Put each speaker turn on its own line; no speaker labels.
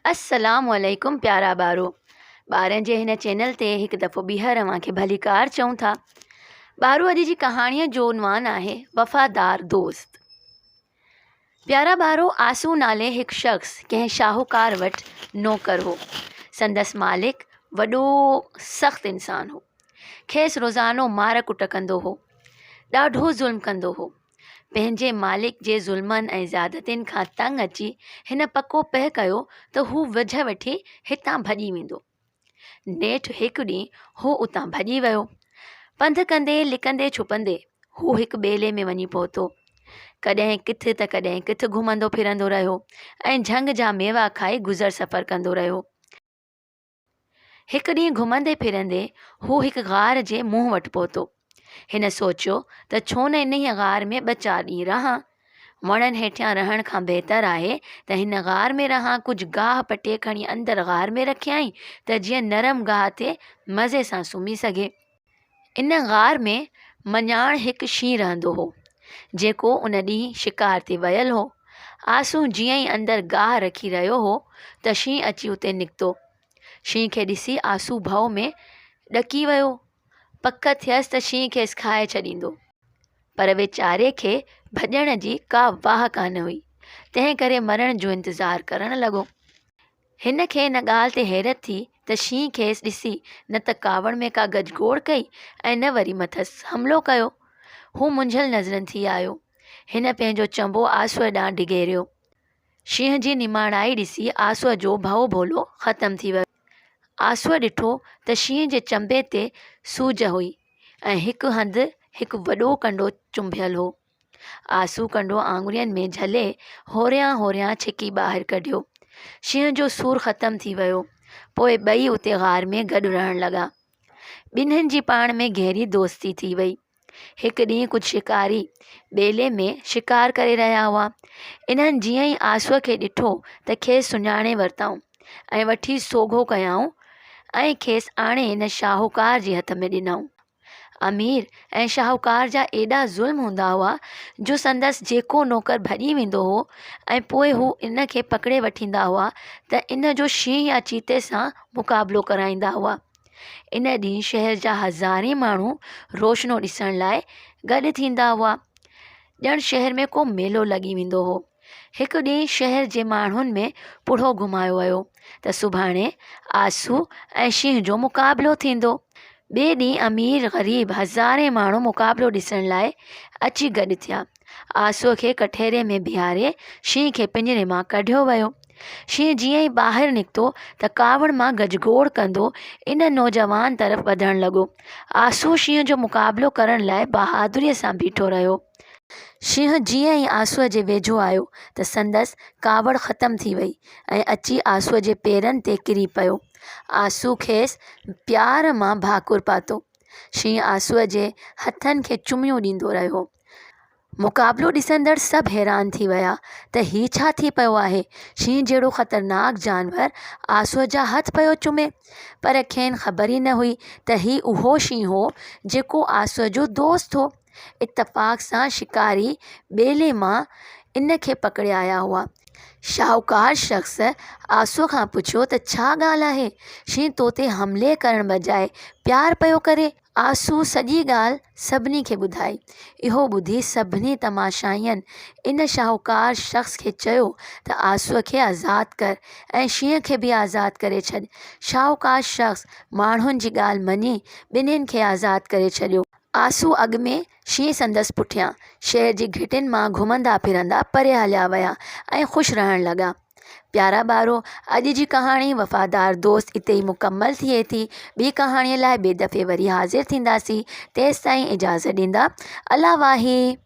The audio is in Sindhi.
السلام عليڪم پيارا ٻارو ٻارن جي هن چينل تي هڪ دفعو ٻيهر اوهان کي ڀليڪار چئون ٿا. ٻارو اڄ جي ڪهاڻيء جو عنوان آهي وفادار دوست. پيارا ٻارو آسو نالي هڪ شخص ڪنهن شاهوڪار وٽ نوڪر هو. سندس مالڪ وڏو سخت انسان هو. کيس روزانو مار ڪٽ ڪندو هو. ڏاڍو ظلم ڪندو هو. پنهنجي مالڪ جي ظلمن ۽ زيادتين کان تنگ اچي هن پڪو پهه ڪيو ته هو وجهه وٺي هتان ڀڄي ويندو. نيٺ هڪ ڏينهن هو اتان ڀڄي ويو. پنڌ ڪندي لڪندي ڇپندي هو هڪ ٻيلي ۾ وڃي پهتو. ڪڏهن ڪٿ ته ڪڏهن ڪٿ گهمندو ڦرندو رهيو ۽ جهنگ جا ميوا کائي گذر سفر ڪندو رهيو. هڪ ڏينهن گهمندي ڦرندي هو هڪ غار جي منهن وٽ پهتو. هن سوچيو ته ڇو نه انهيء غار ۾ ٻه چار ڏينهن رهان. وڻن هيٺيان رهڻ کان بهتر آهي ته هن غار ۾ رهان ڪجهه گاهه پٽي کڻي اندر غار ۾ رکيائين ته جيئن نرم گاهه تي مزي سان سمهي سگهي. ان غار ۾ مڃاڻ هڪ شينهن رهندو هو، جيڪو ان ڏينهن شڪار تي ويل هو. آسون جيئن ئي اندر گاهه رکي رهيو هو ته شينهن اچي اتي نڪتو. شينهن کي ڏسي آسون ڀؤ ۾ ڏڪي ويو. پڪ ٿيس ته شينهن کيس کائي ڇڏيندو. پر ويچاري کي ڀڄڻ جي ڪا واهه ڪانه هئي، تنهن ڪري مرڻ جو انتظار ڪرڻ لڳو. هن کي ان ڳالهه تي حيرت ٿي ته شينهن کيس ڏسي نه ته ڪاوڙ ۾ ڪا گجگوڙ ڪئي ۽ نه وري مٿس حملو ڪيو. هو منجهيل نظرن ٿي آيو. هن پنهنجو چنبو آسوء ڏانهن ڊگهيريو. شينهن جي نماڻائي ڏسي آسوء جو ڀؤ ڀولو ختم ٿي ويو. آسوء ڏٺو ته شينهن جي چنبي تي سوج هئي ۽ هڪ هنڌ هڪ وڏو ڪنڊو چنبهيل هو. آسو ڪنڊو آڱرين ۾ جهلي هوريان هوريان ڇڪي ٻاهر ڪڍيو. شينهن جو سور ختم ٿي ويو. پوء ٻئي اتي غار ۾ گڏ رهڻ لڳا. ٻنهين جي پاڻ ۾ گهري دوستي ٿي وئي. هڪ ڏينهن ڪجهه شڪاري ٻيلي ۾ شڪار ڪري رهيا هئا. انهن جيئن ئي آسوء کي ڏٺو ته کيس سڃاڻي ورتائون ۽ وٺي سوگهو ڪيائون ۽ کيس آڻي ان شاهوڪار جي هٿ ۾ ڏنائون. امير ۽ شاهوڪار جا ايڏا ظلم هوندا هئا جو سندس جيڪو نوڪر ڀڄي ويندو هو ۽ پوء هو ان کي پڪڙي وٺيندا هئا ته ان جو شينهن يا چيتي سان مقابلو ڪرائيندا هئا. ان ڏينهن شهر جا هزارين ماڻهو روشنو ڏسڻ لاء گڏ ٿيندا هئا. ڄڻ شهر ۾ ڪو ميلو لڳي ويندو هو. هڪ ڏينهن شهر جي ماڻهن ۾ پڙهو گهمايو ويو ته سڀاڻي آسو ۽ شينهن جو مقابلو ٿيندو. ٻئي ڏينهن امير غريب هزارين ماڻهو مقابلو ڏسڻ لاء اچي گڏ ٿيا. آسوء کي ڪٺهري ۾ بيهاري شينهن کي پڃري مان ڪڍيو ويو. شينهن جيئن ئي ٻاهر نڪتو ته ڪاوڙ مان گجگوڙ ڪندو ان نوجوان طرف وڌڻ لڳو. آسو شينهن جو مقابلو ڪرڻ لاء بهادريء سان بيٺو رهيو. شينهن جيئن ئي آسوء جي ويجهو آيو ته سندس ڪاوڙ ختم ٿي وئي ۽ اچي آسوء جي پيرن تي ڪري پيو. آسو کيس پيار مان ڀاڪر پاتو. شينهن آسوء جي هٿن کي چميون ڏيندو رهيو. مقابلو ڏسندڙ سڀ حيران ٿي ويا ته هي ڇا ٿي پيو آهي، شينهن جهڙو خطرناڪ جانور آسوء جا هٿ پيو چمي. پر کين خبر ئي نه هئي ته هي اهو شينهن هو جيڪو آسوء جو دوست هو. اتفاق سان شڪاري ٻيلي مان ان کي پڪڙي آيا هئا. شاهوڪار شخص آسوء کان پڇيو ته ڇا ڳالهه آهي، شينهن تو تي حملي ڪرڻ بجاء پيار پيو ڪري؟ آسو سڄي ڳالهه سڀني کي ٻڌائي. اهو ٻڌي سڀني تماشائين ان شاهوڪار شخص کي چيو ته آسوء کي آزاد ڪر ۽ شينهن کي به آزاد ڪري ڇڏ. شاهوڪار شخص ماڻهن جي ڳالهه مڃي ٻنهين کي آزاد ڪري ڇڏيو. آسو اڳ ۾، شينهن سندس پٺيان، شهر جي گهٽين مان گهمندا ڦرندا پري هليا ويا ۽ خوش رهڻ لڳا. پيارا ٻارو، اڄ جي ڪهاڻي وفادار دوست اتي ئي مڪمل ٿئي ٿي. ٻي ڪهاڻيء لاء ٻئي دفعي وري حاضر ٿينداسين. تيستائين اجازت ڏيندا. الله واهي.